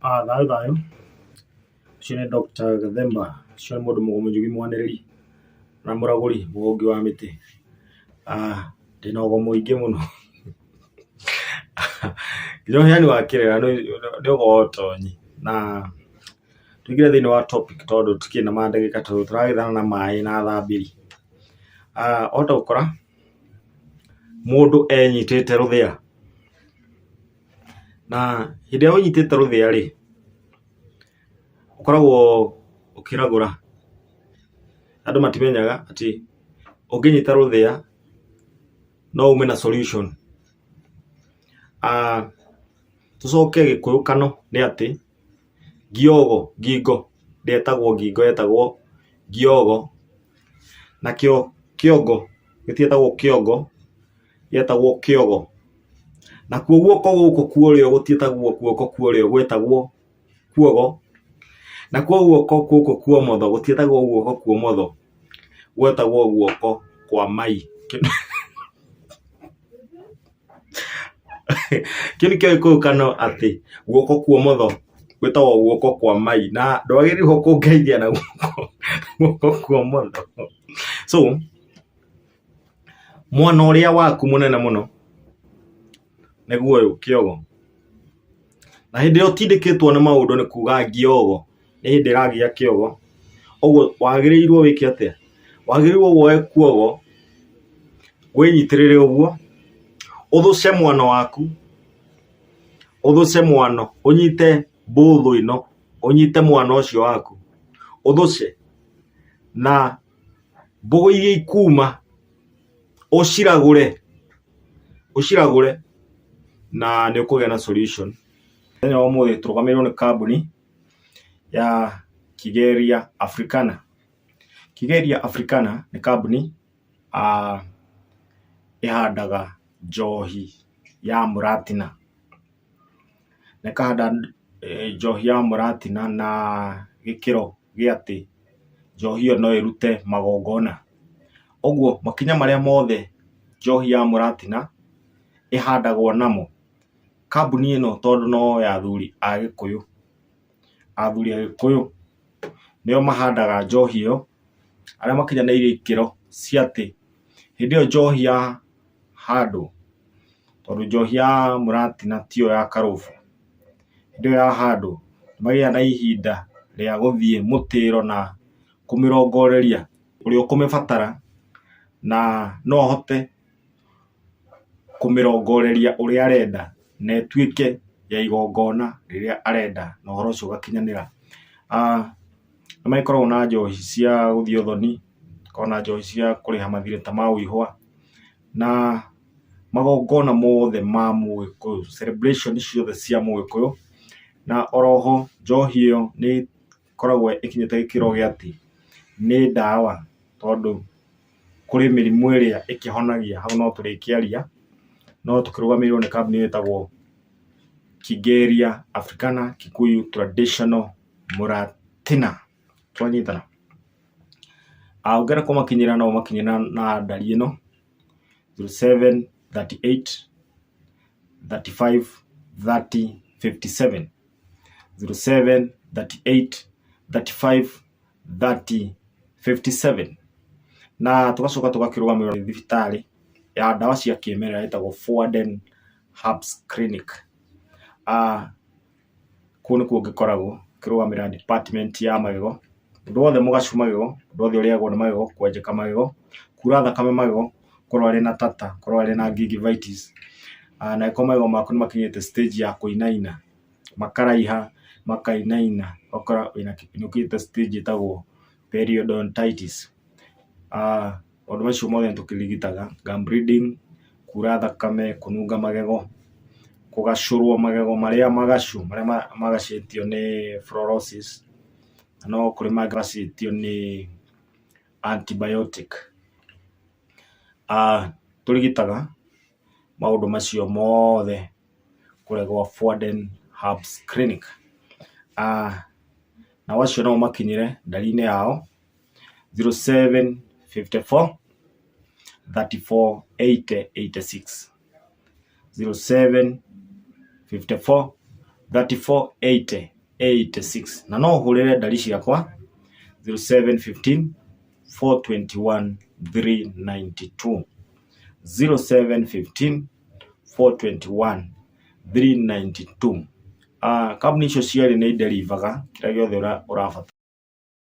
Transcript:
Thayũ thayũ, ũcio nĩ Doctor Gathemba, ũcio nĩ mũndũ mũnjugi mwanĩrĩri na mũragũri mũhongi wa mĩtĩ. Ndĩna ũgo mũingĩ mũno, nginya ũheani wa kĩrĩra nĩ ũgo wa ũtonyi na tũingĩre thĩinĩ wa topic tondũ tũtikĩrĩ na mandagĩka tondũ tũragĩthana na maĩ na thambĩri. Wahota gũkora mũndũ enyitĩte rũthĩa, na hĩndĩ ĩrĩa wĩnyitĩte rũthĩa rĩ, ũkoragwo ũkĩragũra. Andũ matimenyaga atĩ ũngĩnyita rũthĩa no ume na solution. Tũcoke gĩkũyũ kano nĩ atĩ ngiogo ngingo ndĩetagwo ngingo yetagwo ngiogo, nakĩo kĩongo gĩtietagwo kĩongo gĩetagwo kĩogo, nakuo guoko gũkũ kwa ũrĩo gũtiĩtagwo guoko kwa ũrĩo gwĩtagwo kuogo, nakuo guoko gũkũ kwa ũmotho gũtiĩtagwo guoko kwa ũmotho gwetagwo guoko kwa mai. Kĩu nĩkĩo gĩkũyũ kano atĩ guoko kwa ũmotho gwĩtagwo guoko kwa mai na ndwagĩrĩirwo kũngeithia na guoko kwa ũmotho. So mwana ũrĩa waku mũnene mũno nĩguo ũyũ kĩogo, na hĩndĩ ĩrĩa ũtindĩkĩtwo nĩ maũndũ nĩ kuga ngiogo nĩ hĩndĩ ĩragĩa kĩogo, ũguo wagĩrĩirwo wĩke atĩa? Wagĩrĩirwo woe kuogo wĩnyitĩrĩre ũguo, ũthũce mwena waku, ũthũce mwano, ũnyite mbũthũ ĩno, ũnyite mwana ũcio waku, ũthũce na mbũgũ iria ikuma ũciragũre, ũciragũre na nĩ ũkũgĩa na solution. Mũthenya wa ũmũthĩ tũrũgamĩrĩirwo nĩ kambuni ya Kigeria Africana. Kigeria Africana nĩ kambuni ĩhandaga njohi ya mũratina. Na ĩkahanda njohi ya mũratina na gĩkĩro gĩa atĩ njohi ĩyo no ĩrute magongona. Ũguo makinya marĩa mothe njohi ya mũratina ĩhandagwo namo, kambuni ĩno tondũ no ya athuri a gĩkũyũ, athuri a gĩkũyũ nĩo mahandaga njohi ĩyo, arĩa makinyanĩirie ikĩro cia atĩ hĩndĩ ĩyo njohi yahandwo, tondũ njohi ya mũratina tiyo ya karũbũ, hĩndĩ ĩyo yahandwo nĩ magĩaga na ihinda rĩa gũthiĩ mũtĩro na kũmĩrongoreria ũrĩa ũkũmĩbatara na no ahote kũmĩrongoreria ũrĩa arenda na ĩtuĩke ya igongona rĩrĩa arenda na ũhoro ũcio ũgakinyanĩra. Nĩ magĩkoragwo na njohi cia gũthiĩ ũthoni, makoragwo na njohi cia kũrĩha mathirĩ ta ma ũihwa na magongona mothe ma mũgĩkũyũ, celebration ciothe cia mũgĩkũyũ. Na oroho njohi ĩyo nĩ ĩkoragwo ĩkinyĩte gĩkĩro gĩa atĩ nĩ ndawa tondũ kũrĩ mĩrimũ ĩrĩa ĩkĩhonagia, hau no tũrĩkĩaria, no tũkĩrũgamĩrĩirwo nĩ kambuni ĩtagwo Kigeria Africana Kikuyu Traditional Muratina. Twanyitana? Ũngĩenda kũmakinyĩra no ũmakinyĩre na ndari ĩno 0738 35 30 57, 0738 35 30 57. Na tũgacoka tũgakĩrũgamĩrĩrwo nĩ thibitarĩ ya ndawa cia kĩmerera ĩtagwo Forwarden Herbs Clinic. Kũu nĩkuo ngĩkoragwo ngĩrũgamĩrĩra department ya magego, mũndũ wothe mũgacu magego, mũndũ wothe ũrĩagwo nĩ magego, kwenjeka magego, kura thakame magego, gũkorwo arĩ na tata, gũkorwo arĩ na gingivitis, na angĩkorwo magego maku nĩ makinyĩte stage ya kũinaina, makaraiha, makainaina, ũgakora nĩ ũkinyĩte stage ĩtagwo periodontitis. Maũndũ macio mothe nĩ tũkĩrigitaga, gum bleeding, kura thakame, kũnunga magego, kũgacũrwo magego marĩa magacu, marĩa magacĩtio nĩ fluorosis, na no kũrĩ mangĩ magacĩtio nĩ antibiotic. Tũrigitaga maũndũ macio mothe kũrĩa gwa Forwarden Herbs Clinic. Nao acio no ũmakinyĩre ndari-inĩ yao 0754 34 80 86, 0754 34 80 86. Na no ũhũrĩre ndari ciakwa 0715 421 392, 0715 421 392. Kambuni icio cierĩ nĩ iderivaga kĩrĩa gĩothe ũrabatara.